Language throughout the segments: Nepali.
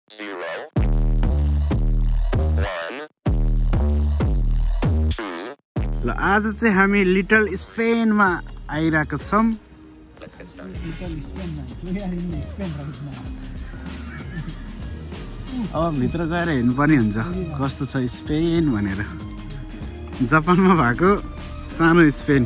ल आज चाहिँ हामी लिटल स्पेनमा आइरहेको छौँ। अब भित्र गएर हेर्नुपर्ने हुन्छ कस्तो छ स्पेन भनेर। जापानमा भएको सानो स्पेन।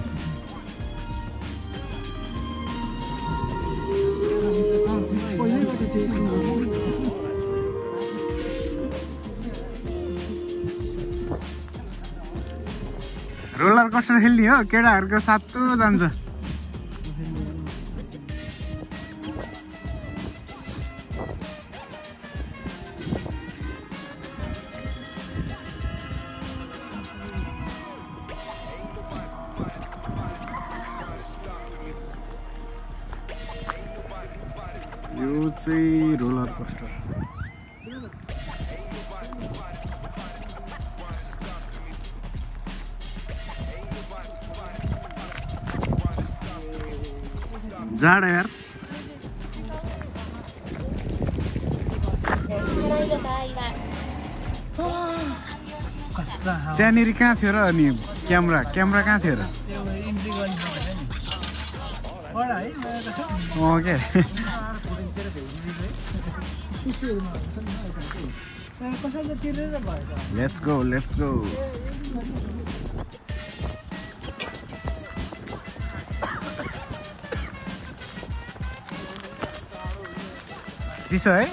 रोलर कोस्टर खेल्ने हो, केटाहरूको सातो जान्छ। यो चाहिँ रोलर कोस्टर। जाडा यार। त्यहाँनिर कहाँ थियो र अनि क्यामेरा कहाँ थियो र? के लेट्स गो। चिसो है?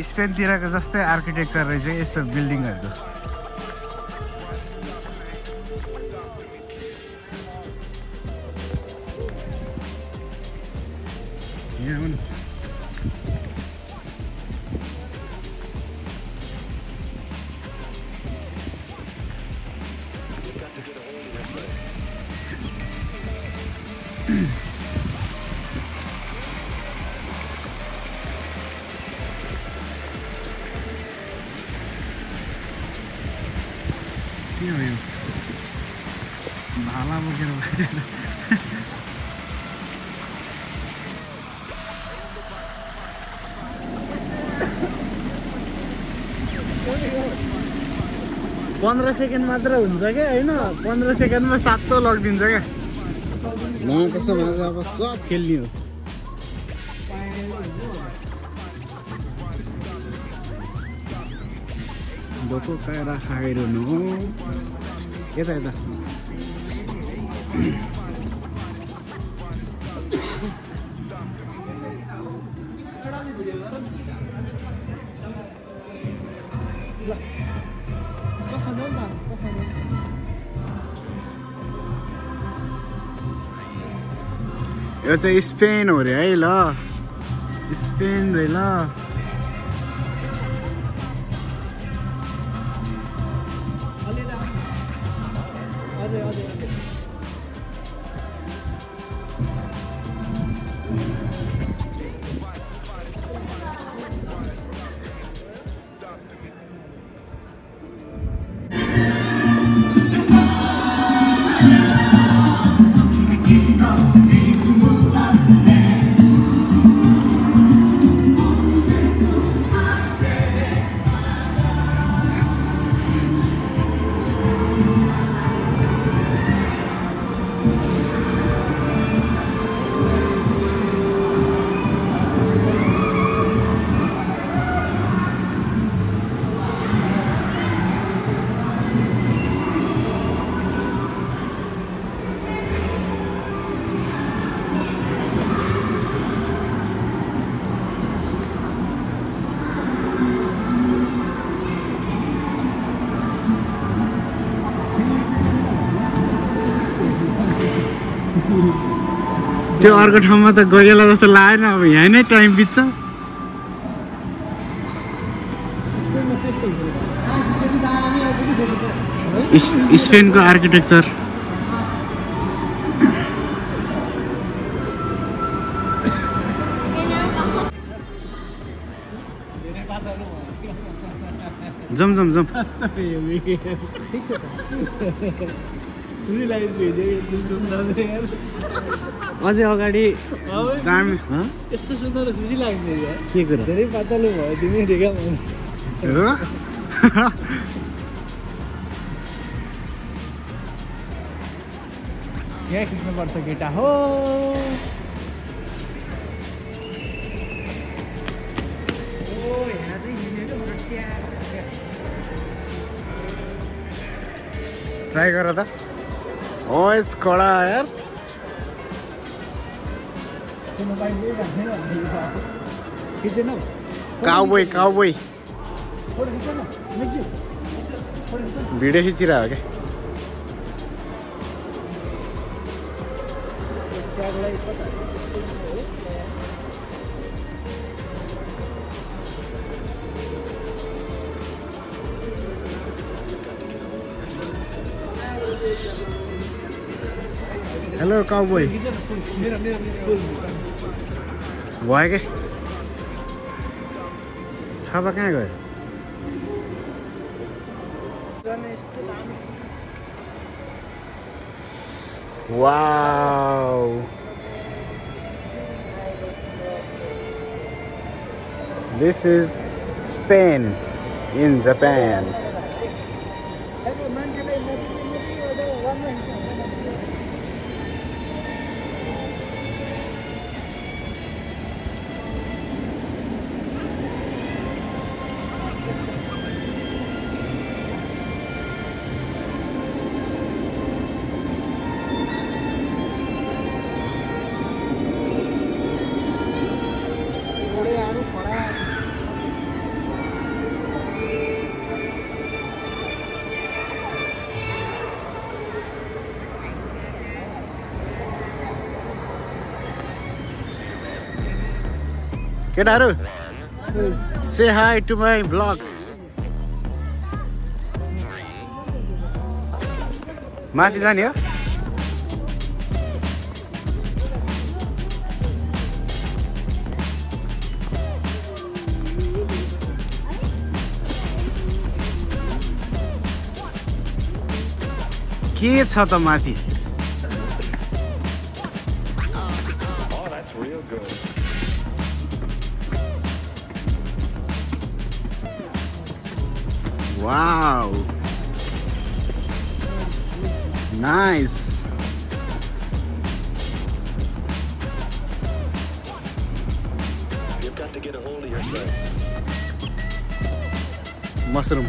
स्पेनतिरको जस्तै आर्किटेक्चर रहेछ यस्तो बिल्डिङहरूको। के हो यो? भाला बोकेर पन्ध्र सेकेन्ड मात्र हुन्छ क्या होइन? 15 सेकेन्डमा सातो लगिदिन्छ क्या। त्यसो भने अब सब खेल्ने हो। Boko kaira khairu no. Yata. यो चाहिँ स्पेन हो रे है ल। स्पेन रे ल। त्यो अर्को ठाउँमा त गइएला जस्तो लागेन। अब यहाँ नै टाइम बित्छ। स्पेनको आर्किटेक्चर जम जम जम अझै अगाडि दामी यस्तो सुन्दा त खुसी लाग्ने यार के कुरा धेरै पातलो भयो तिमी ढेका हो यहाँ खिच्नुपर्छ केटा हो ट्राई गर त ओ इट्स कडा यार काउबोय काउबोय भिडियो खिचिरह क्या हेलो काउबोय भयो के थापा कहाँ गयो wow this is Spain in Japan केटाहरु say hi to my vlog माथि जाने हो के छ त माथि Wow, nice. You've got to get a hold of yourself. Mushroom.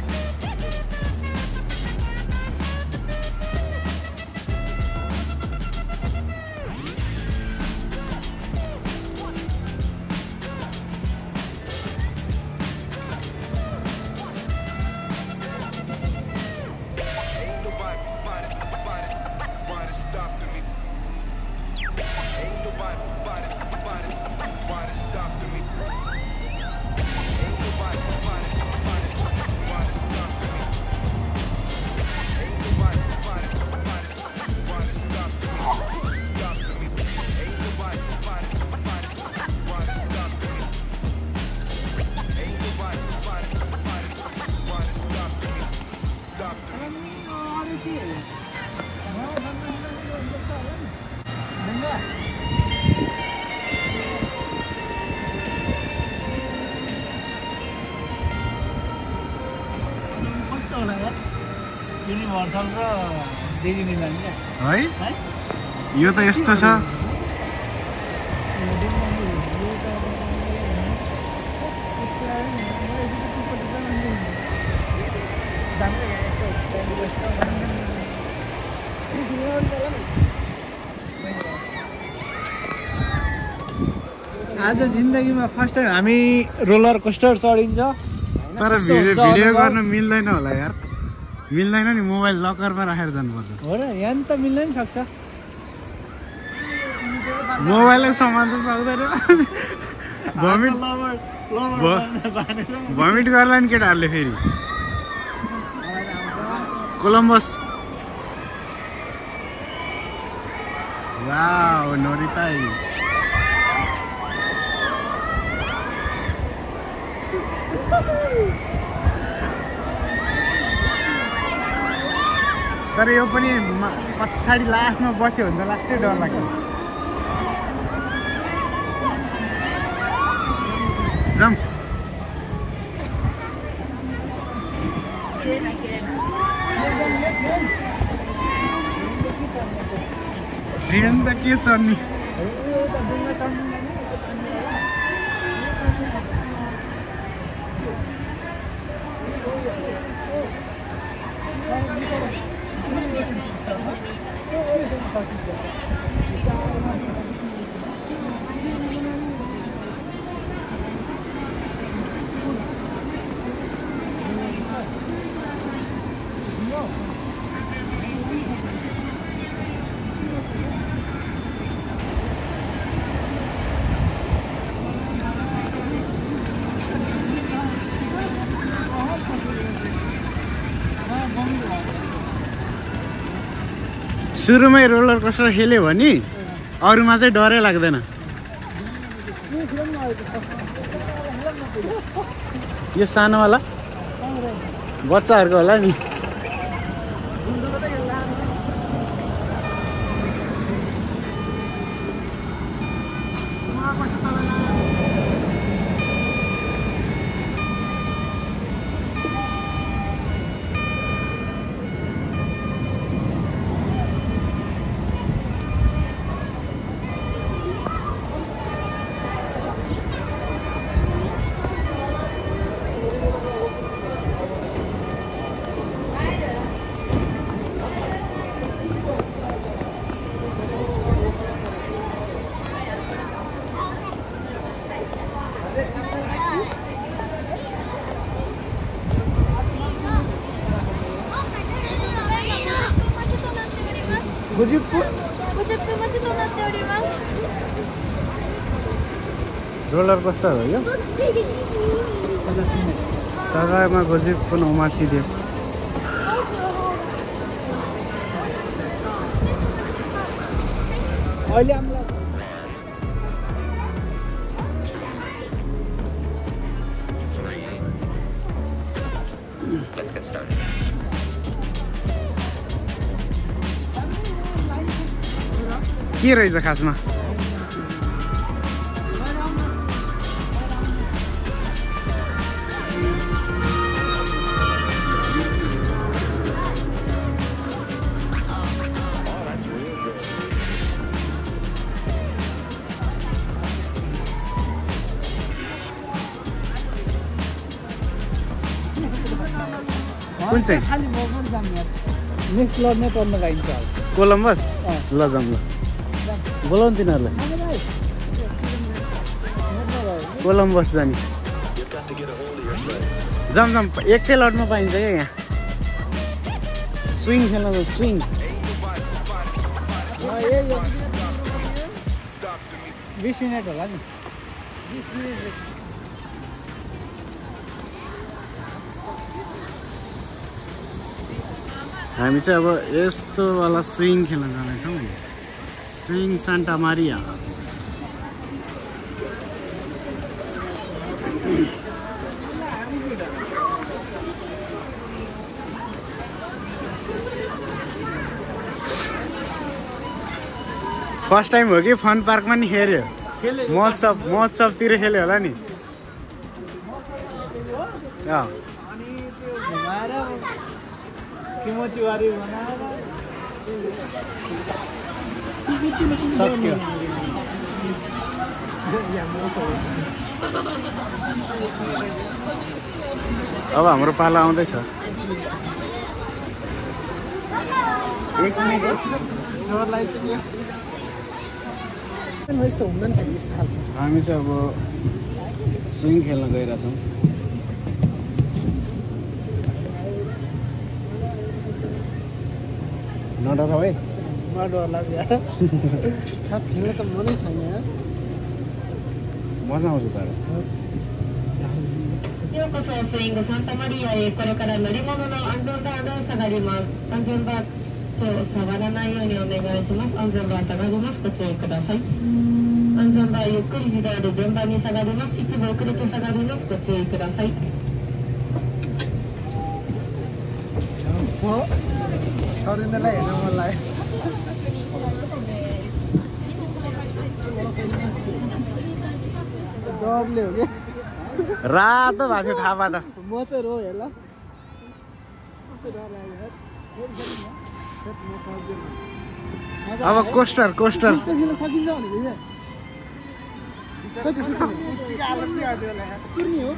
Universal र डिज्नील्यान्ड क्या है यो त यस्तो छ आज जिन्दगीमा फर्स्ट टाइम हामी रोलर कोस्टर चढिन्छ तर भिडियो गर्न मिल्दैन होला यार मिल्दैन नि मोबाइल लकरमा राखेर जानुपर्छ हो र यहाँ त मिल्न नि सक्छ मोबाइलले सम्हाल्न सक्दैन भमिट गर्ला नि केटाहरूले फेरि कोलम्बस वाउ नोरिताई तर यो पनि पछाडि लास्टमा बस्यो भने त लास्टै डर लाग्छ। जाम ट्रेन त के चढ्ने सुरुमै रोलर कोस्टर खेल्यो भने अरूमा चाहिँ डरै लाग्दैन। यो सानोवाला बच्चाहरूको होला नि। रोलर कोस्टर हो यो। तागामा 50分お待ちです。अहिले हामीलाई के रहेछ खासमा? कुन चाहिँ? खाली म पनि जान्ने नेक्स्ट लड्ने टर्न गाइन्छ कोलम्बस। ल जाऊँ ल बोलाउनु तिनीहरूलाई। कोलम्बस जाने जाम जाम एकै लडमा पाइन्छ क्या यहाँ। स्विङ खेल्न जाउँ स्विङ। 20 मिनट होला नि। 20 मिनट हामी चाहिँ अब यस्तो वाला स्विङ खेल्न जाँदैछौँ। Swing Santa Maria. First time हो कि फन पार्कमा नि खेल्यो। महोत्सवतिर खेल्यो होला नि। अब हाम्रो पाला आउँदैछ। 1 मिनेट हामी चाहिँ अब स्विङ खेल्न गइरहेछौँ। नडर है? डर लाग्यो खास खेल्न त मनै छैन यार। मजा आउँछ तर। ようこそスイングサンタマリアへ。これから乗り物の安全バーが下がります。安全バーと触らないようにお願いします。安全バー下がります。ご注意ください。安全バーゆっくり自動で順番に下がります。一部遅れて下がります。ご注意ください。सरिन्द्रलाई हेर्न मन लाग्यो डरले हो कि रातो भएको थियो थाहा पाउँदा म चाहिँ रो हेर ल अब कोस्टर कोस्टर सकिन्छ भने कुर्नी हो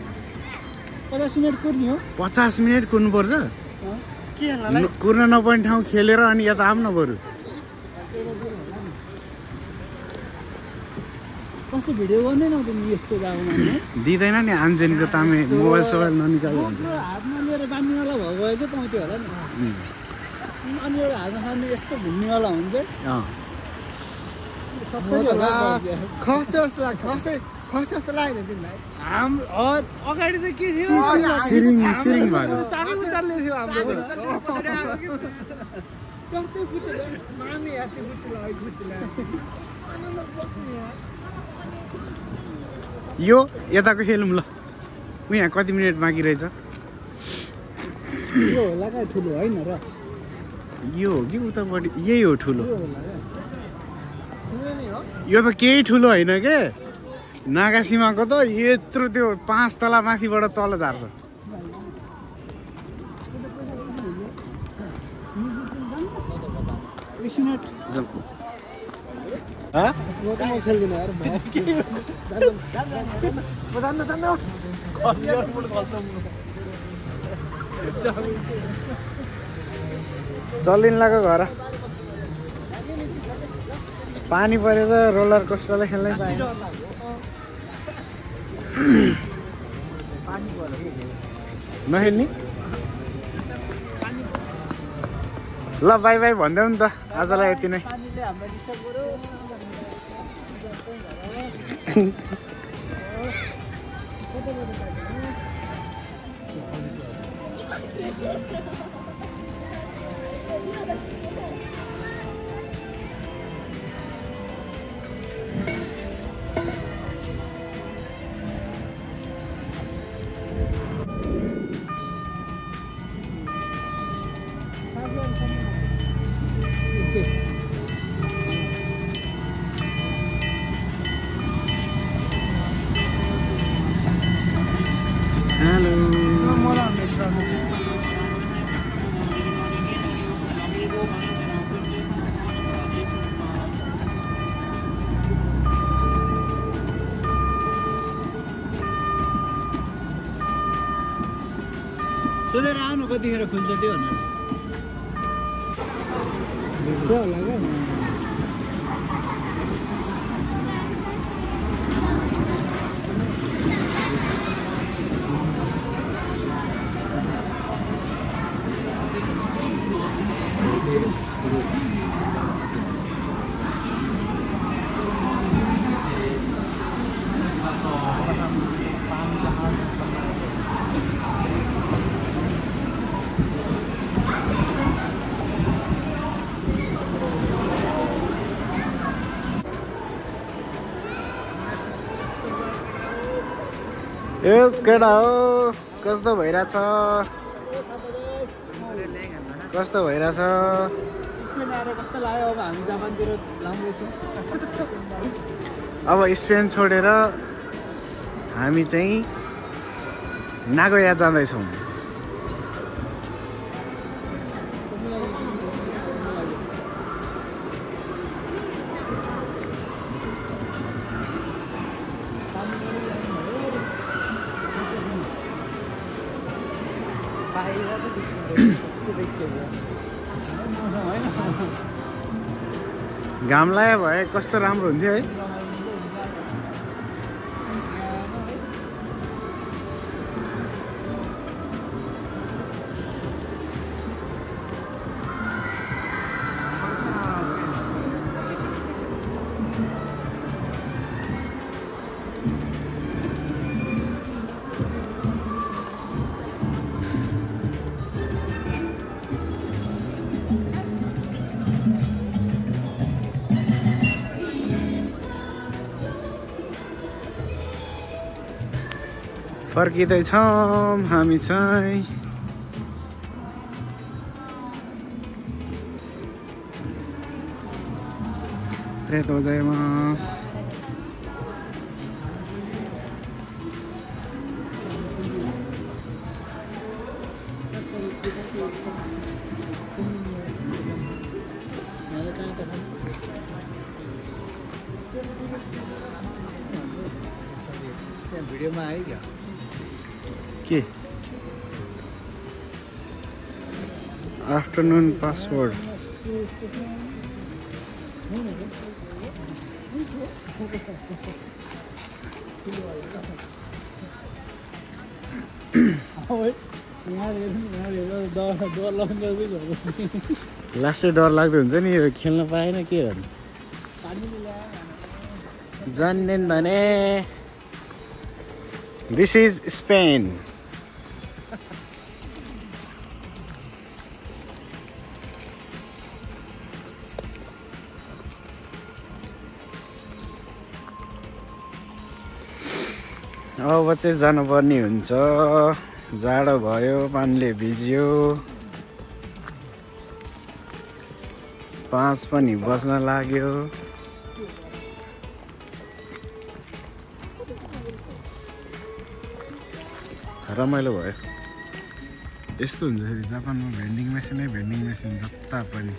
50 मिनट कुर्नी हो 50 मिनट कुर्नुपर्छ कुर्न नपर्ने ठाउँ खेलेर अनि यता आउन बरु कस्तो भिडियो गर्दैन तिमी यस्तो जग्गामा दिँदैन नि आन्जेनको तामे मोबाइल सोबाइल ननिकाल्नु हातमा लिएर बाँध्नेवाला भएको भए चाहिँ पाउँथ्यो होला नि अनि एउटा हातमा बाँध्ने यस्तो घुम्नेवाला हुन्छ खसे जस्तो लाग्छ खसे जस्तो लाग्यो तिमीलाई अगाडि त के थियो सिरिङ भएको चाँडै उचाल्ने थियो हाम्रो कस्तै फुटेर माने यार्थे फुटेर यो यताको खेलौँ ल उ यहाँ कति मिनट बाँकी रहेछ यो होला का ठुलो होइन र यो हो कि उतापट्टि यही हो ठुलो यो त केही ठुलो होइन के नागासीमाको त यत्रो त्यो 5 तला माथिबाट तल झार्छ खेल्दिन यार चल्दिन लाग्यो घर पानी परेर रोलर कोस्टरलाई खेल्नै पाएन नखेल्ने ल बाई बाई भन्देऊ नि त आजलाई यति नै सोधेर आउनु कतिखेर खुल्छ त्यो भनेर होला क्या यस केटा हो कस्तो भइरहेछ कस्तो भइरहेछ कस्तो लाग्यो अब हामी जापानतिर राम्रो छ अब स्पेन छोडेर हामी चाहिँ नागोया जाँदैछौँ घाम लाग्यो भए कस्तो राम्रो हुन्थ्यो है फर्किँदैछौँ हामी चाहिँ ありがとうございます。भिडियोमा आयो क्या के आफ्टरनुन पासवर्ड लास्टै डर लाग्दो हुन्छ नि यो खेल्न पाएन के गर्नु जान्ने भने दिस इज स्पेन अब चाहिँ जानुपर्ने हुन्छ जाडो भयो पानीले भिज्यो 5 पनि बस्न लाग्यो रमाइलो भयो यस्तो हुन्छ फेरि जापानमा भेन्डिङ मेसिन जता पनि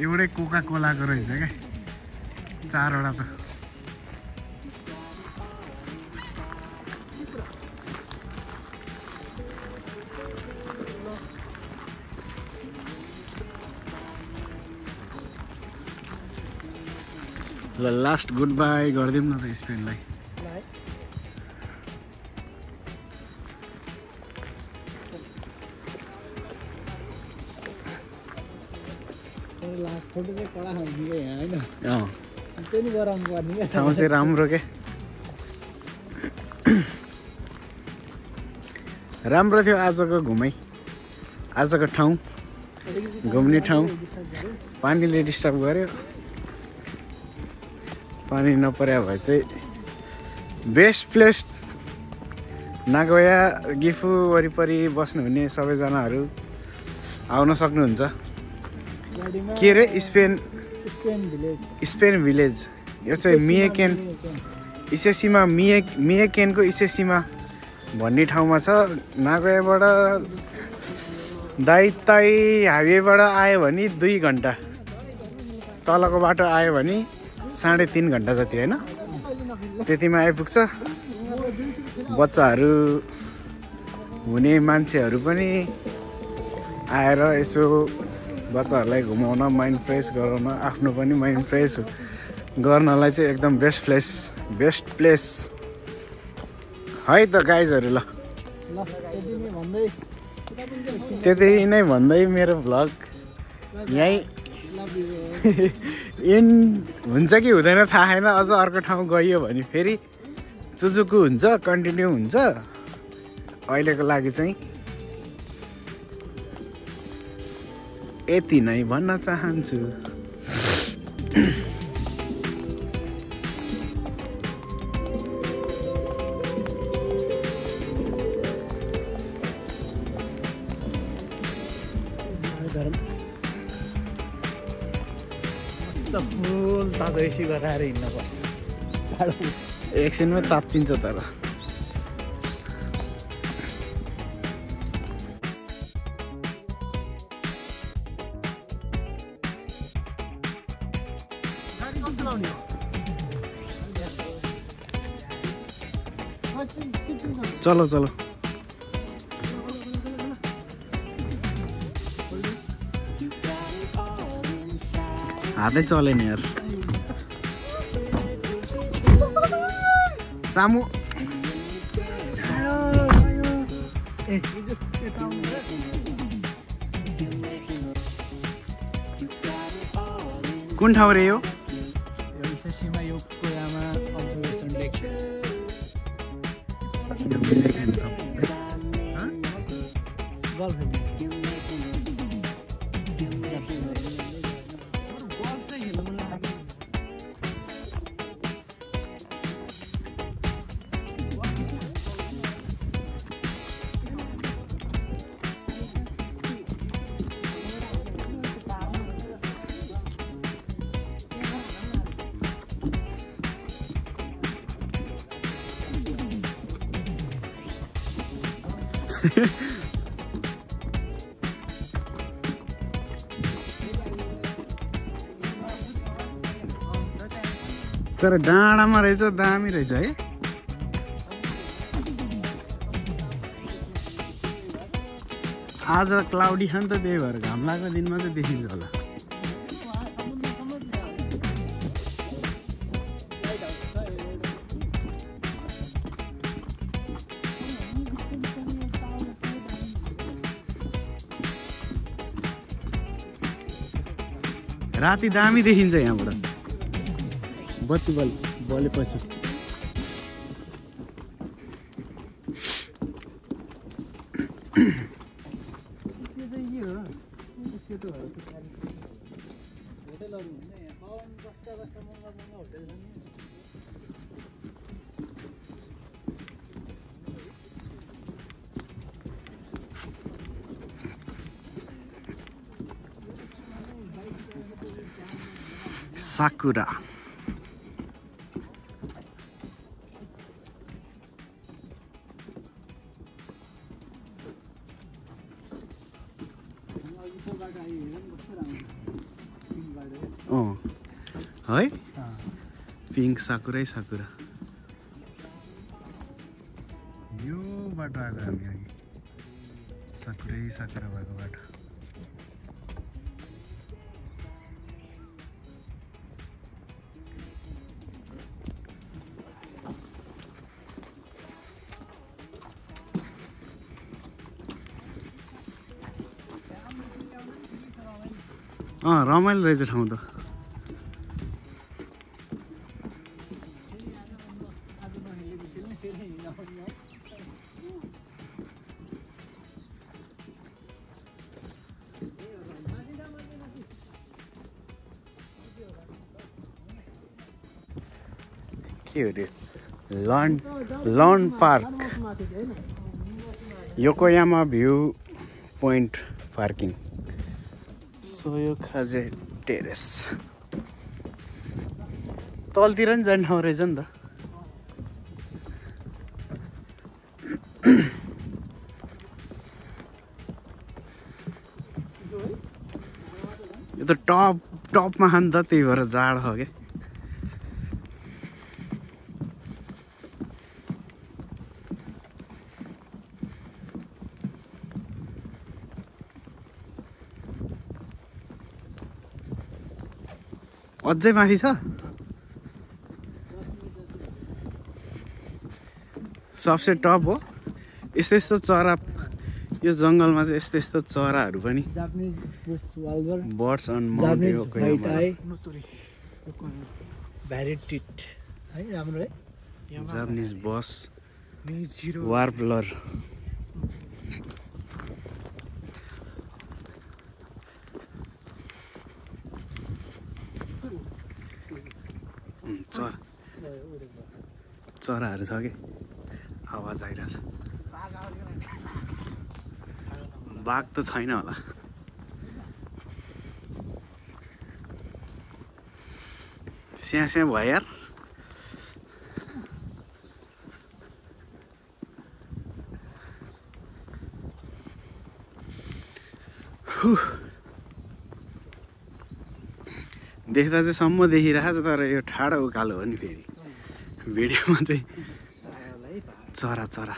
एउटै कोका कोलाको रहेछ क्या 4 वटा त ल लास्ट गुड बाई गरिदिउँ न त स्पेनलाई ठाउँ चाहिँ राम्रो के राम्रो थियो आजको घुमाइ आजको ठाउँ घुम्ने ठाउँ पानीले डिस्टर्ब गर्यो पानी नपर्या भए चाहिँ बेस्ट प्लेस नागोया गिफु वरिपरि बस्नुहुने सबैजनाहरू आउन सक्नुहुन्छ के रे स्पेन भिलेज यो चाहिँ मियाकेन इसेसीमा मियाकेनको इसेसीमा भन्ने ठाउँमा छ नागोयाबाट दाइताई हाइवेबाट आयो भने 2 घन्टा तलको बाटो आयो भने 3.5 घन्टा जति हैन त्यतिमा आइपुग्छ बच्चाहरू हुने मान्छेहरू पनि आएर यसो बच्चाहरूलाई घुमाउन माइन्ड फ्रेस गराउन आफ्नो पनि माइन्ड फ्रेस गर्नलाई चाहिँ एकदम बेस्ट प्लेस है त गाइजहरू ल त्यति नै भन्दै मेरो भ्लग यही हुन्छ कि हुँदैन थाहा छैन अझ अर्को ठाउँ गइयो भने फेरि चुचुकु हुन्छ कन्टिन्यू हुन्छ अहिलेको लागि चाहिँ यति नै भन्न चाहन्छु फुल तातैसी गराएर हिँड्नुपर्छ एकछिनमै तात्तिन्छ तर चलो चलो हातै चलेन यार सामु कुन ठाउँ रे यो इसेसीमा यो कोयामा अब्जर्भेसन डेक तर डाँडामा रहेछ, दामी रहेछ है। आज क्लाउडी छ नि त, त्यही भएर घाम लाग्ने दिनमा चाहिँ देखिन्छ होला। राति दामी देखिन्छ यहाँबाट बत्ती बलेपछि। साकुरा है, पिङ्क साकुरै साकुरा। यो बाटो आएको हामी अघि, साकुरै साकुरा भएको बाटो। रमाइलो रहेछ ठाउँ त। के हो त्यो land park, Yokoyama view point parking, Soyokaze terrace. तलतिर नि जाने ठाउँ रहेछ नि त। यो त टपमा छ नि त, त्यही भएर जाडो हो क्या। अझै माथि छ, सबसे टप हो। यस्तो यस्तो चरा, यो जङ्गलमा चाहिँ यस्तो यस्तो चराहरू पनि, birds on Japanese bush warbler. चराहरू छ कि आवाज आइरहेछ। बाघ त छैन होला। स्याँ स्याँ भयो यार। देख्दा चाहिँ सम्म देखिरहेको छ, तर यो ठाडो उकालो हो नि। फेरि भिडियोमा चाहिँ चरा चरा।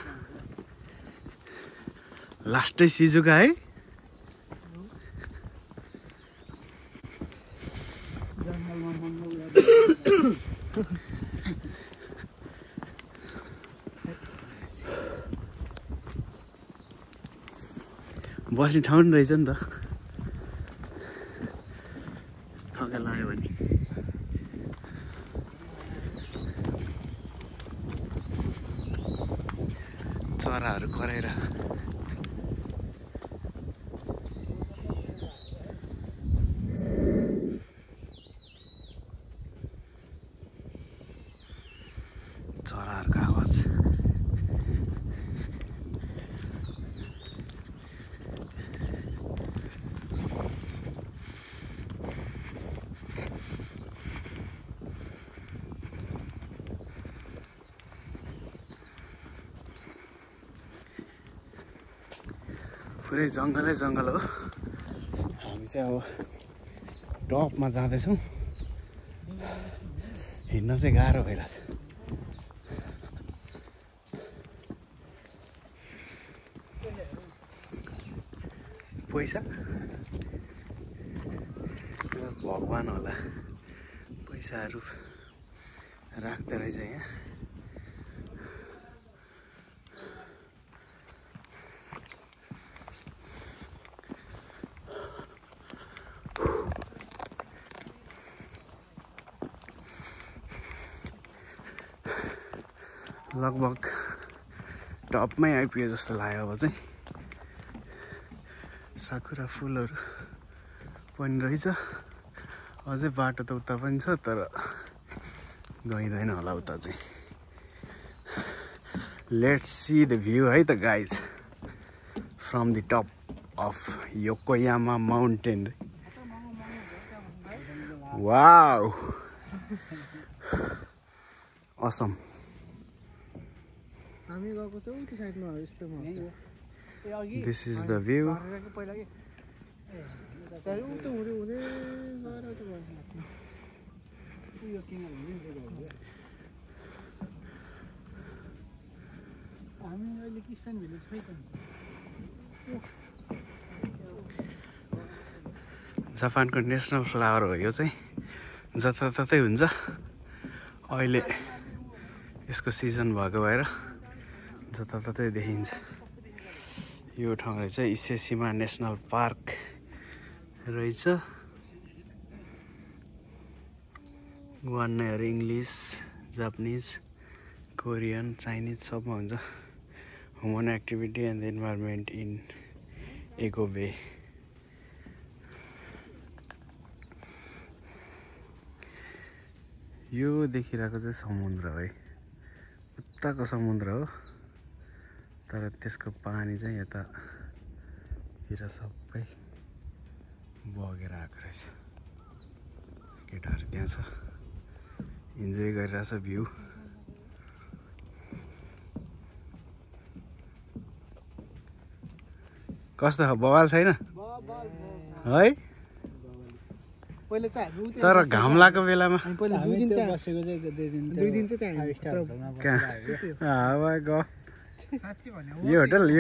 लास्टै सिजुका है। बस्ने ठाउँ नि रहेछ नि त, थका लाग्यो भने। चराहरू कराएर चराहरूको आवाज। पुरै जङ्गलै जङ्गल हो। हामी चाहिँ अब टपमा जाँदैछौँ। हिँड्न चाहिँ गाह्रो भइरहेछ। पैसा भगवान होला, पैसाहरू राख्दो रहेछ यहाँ। लगभग टपमै आइपुग्यो जस्तो लाग्यो। अब चाहिँ साकुरा फुलहरू पनि रहेछ। अझै बाटो त उता पनि छ, तर गइँदैन होला उता चाहिँ। लेट्स सी द भ्यू है त guys, from the top of Yokoyama mountain. Wow, Assam. हामी गएको चाहिँ उति साइडमा हो यस्तोमा। This is the view. पहिला के तर उतो हुँदै हुँदै गएर त यो किन हामी अहिले किस्तान भिलेज खै त जापानको नेसनल फ्लावर हो यो चाहिँ। जताततै हुन्छ। अहिले यसको सिजन भएको भएर जताततै देखिन्छ। यो ठाउँ चाहिँ इसेसिमा नेसनल पार्क रहेछ। वानहरू इङ्ग्लिस, जापानिज, कोरियन, चाइनिज सबमा हुन्छ। Human activity and the environment in Ago Bay. यो देखिरहेको चाहिँ समुद्र है, उताको समुद्र हो, तर त्यसको पानी चाहिँ यतातिर सबै बगेर आएको रहेछ। केटाहरू त्यहाँ छ, इन्जोय गरिरहेछ भ्यू। कस्तो छ, बवाल छैन है? पहिला चाहिँ हामी तर घाम लागेको बेलामा पहिला 2 दिन त्यहाँ बसेको चाहिँ 2 दिन चाहिँ त्यहाँ साँच्चै भन्यो। यो होटल के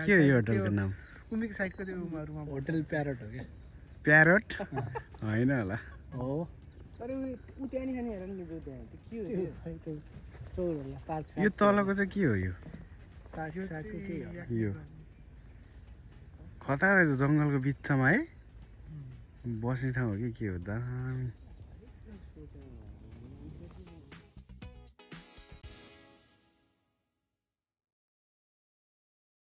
के हो यो होटलको नाम? कुमिक साइडको त्यो रुमहरुमा होटल प्यारोट हो क्या? प्यारोट होइन होला। हो अरे उ त्यहाँ नि खाने हेर नि जो त्यहाँ के हो त्यो चौर होला पार्क। यो तलको चाहिँ के हो? यो पार्क साथको के हो? यो खतरा रहेछ, जङ्गलको बिचमा है। बस्ने ठाउँ हो कि के हो? दामी।